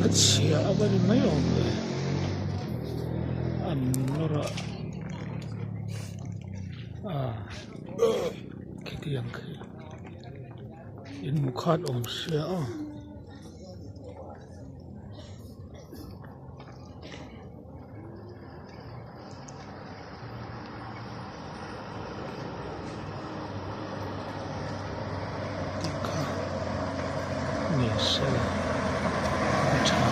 A chhia a va ni mai awm ve an nawr a ah khitiang khi in hmu khat awm sia aw. Tih kha ni sela a tha a.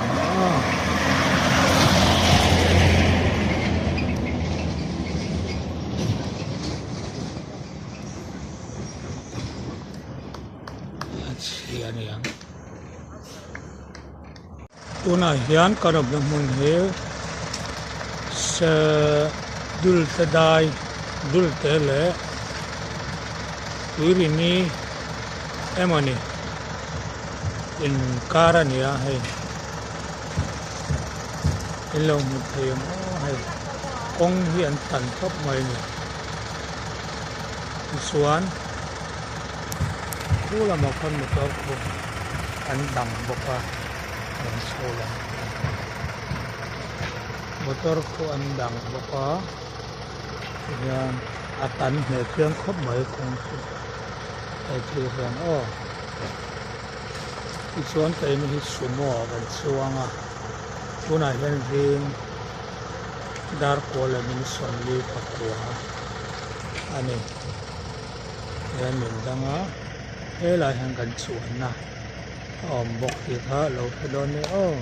A chhia a ni ang. Tunah hian ka rawpna hmun hi dulte dai dulte leh tuirini emawni inkar a ni a hei in lo hmu thei ang aw hei kawng hi an tan khawp mai a ni tichuan khu lamah khuan motor khu an dang bawk a an chho lam motor khu an dang bawk a tihian a tam hmel chiang khawp mai kawng chu hei thil hian aw tichuan keini hi sumo ah kan chuang a tunah hian zing dar kua leh min 44 a ni hian min dang a helai hian kan chuanna a awm bawk tih kha lo hre dawn nia aw.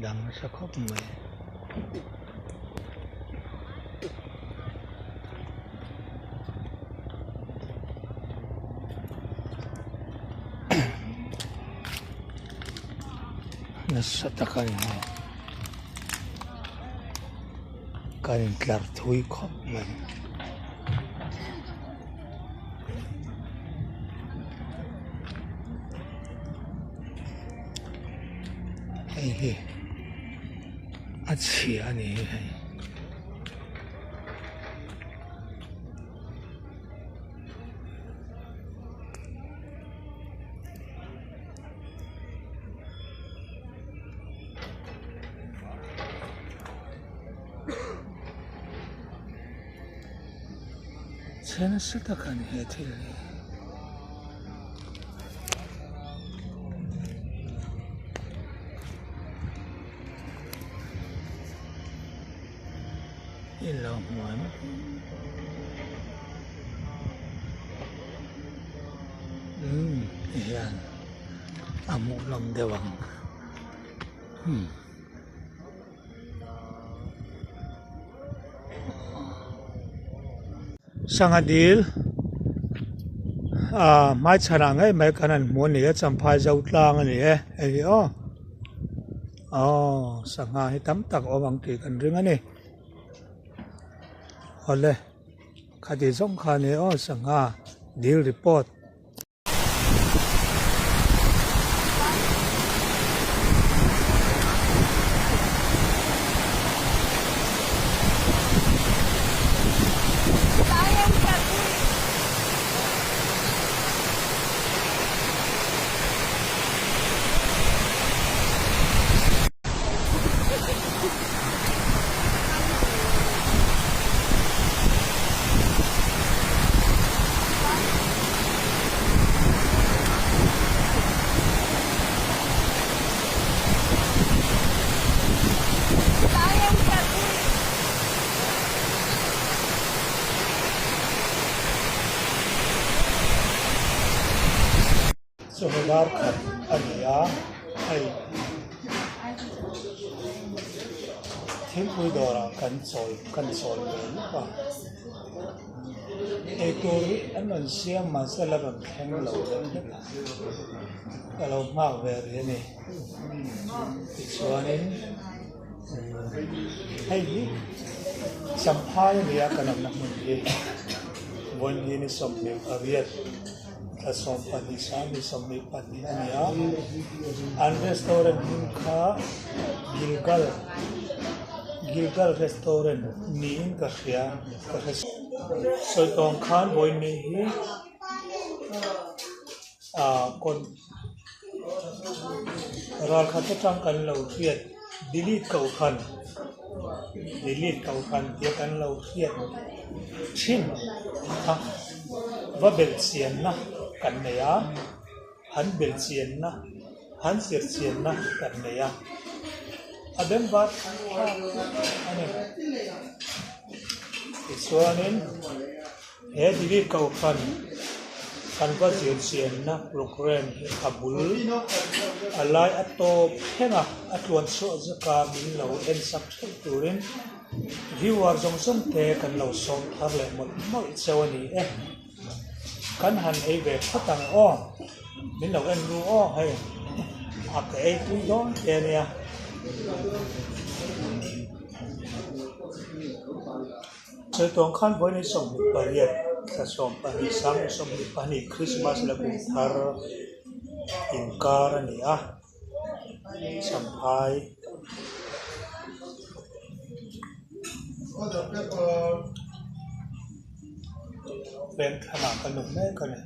Dang nasa khawp mai. Nasa tak a ni hei. Kan intlar thui khawp mai. Hei hi a chhia a ni hi hei. Chhe nasa tak a ni he thil hi. In lo hmu em? Umm hian a hmuh hlawm deuh ang umm. Sangha dil ah hmaichhanah ngei mai kan han hmu a ni a champhai zo tlang a ni e hei hi aw aw sangha hi tam tak a awm ang tih kan ring a ni awle khati zawng kha a ni aw sangha dil report. Chawhnu dar khat a ni a, hei thingpui dawrah kan chawl kan chawl ve lawk a, eitur an rawn siam mahse la rawn thleng lo deuh hlek a, ka lo nghak ve rih a ni. Tichuanin hei hi Champhai a ni a kan awmna hmun hi vawiin ni 28. Thla 12 sang ni 22 a ni a, an restaurant hming kha Gilgal Gilgal restaurant niin ka hria ka hre sawi tawng khan vawiin hi ah kawn ralkhat atang kan lo hriat delete kohhran delete kohhran tia kan lo hriat thin a va belhchianna kan nei a han belhchianna han zirchianna kan nei a a bengvar thlak a ni tichuanin. He Delhi Kohhran kan va zirchianna programme hi a bul a lai a tawp thleng a, a tluan chhuah zaka min lo en sak theuh turin viewer zawng zawng te kan lo sawm thar leh mawlh mawlh cheu a ni e. Kan han ei ve phawt ang aw, min lo en ru aw hei a ka ei tui dawn te a nia. Sawi tawng khan vawiin 28 thla 12 sang 22 Christmas la kum thar inkar a ni a, Champhai veng thlanah kan awm mek a ni.